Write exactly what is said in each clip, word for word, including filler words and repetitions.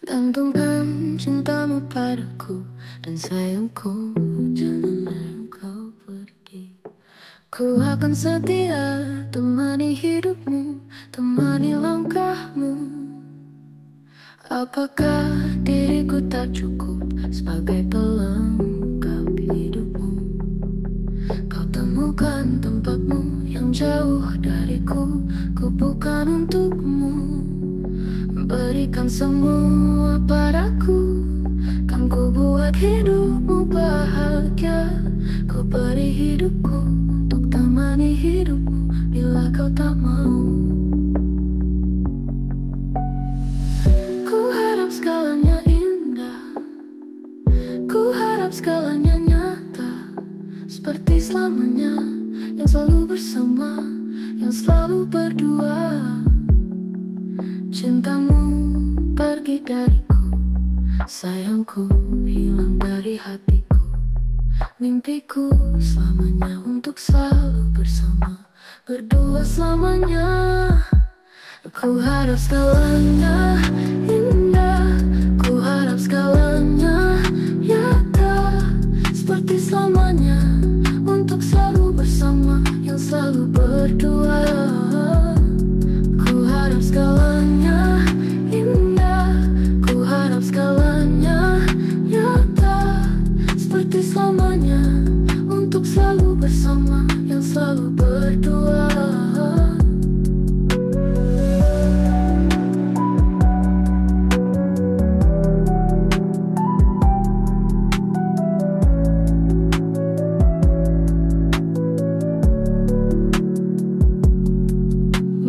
Gantungkan cintamu padaku dan sayangku, janganlah engkau pergi. Ku akan setia temani hidupmu, temani langkahmu. Apakah diriku tak cukup sebagai pelengkap hidupmu? Kau temukan tempatmu yang jauh dariku, ku bukan untukmu. Berikan semua padaku, kan ku buat hidupmu bahagia. Ku beri hidupku untuk temani hidupmu bila kau tak mau. Ku harap segalanya indah, ku harap segalanya nyata, seperti selamanya yang selalu bersama, yang selalu berdua. Cintamu pergi dariku, sayangku hilang dari hatiku. Mimpiku selamanya untuk selalu bersama, berdua selamanya. Ku harap segalanya indah, ku harap segalanya nyata, seperti selamanya, untuk selalu bersama, yang selalu berdua. Ku harap segalanya indah, ku harap segalanya nyata, seperti selamanya, untuk selalu bersama, yang selalu berdua.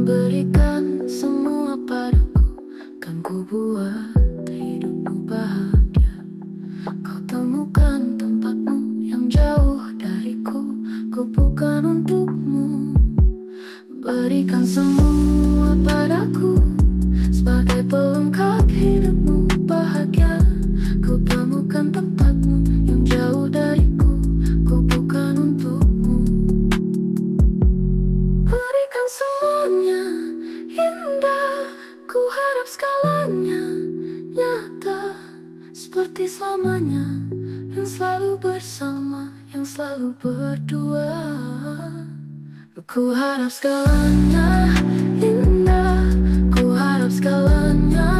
Berikan semua padaku, kan ku buat hidupmu bahagia. Kau temukan tempatmu yang jauh dariku, ku bukan untukmu. Berikan semua padaku sebagai pelengkap hidupmu bahagia. Ku temukan tempatmu yang jauh dariku, ku bukan untukmu. Berikan semuanya indah, ku harap segalanya nyata, seperti selamanya, yang selalu bersama, yang selalu berdua. Ku harap segalanya indah, ku harap segalanya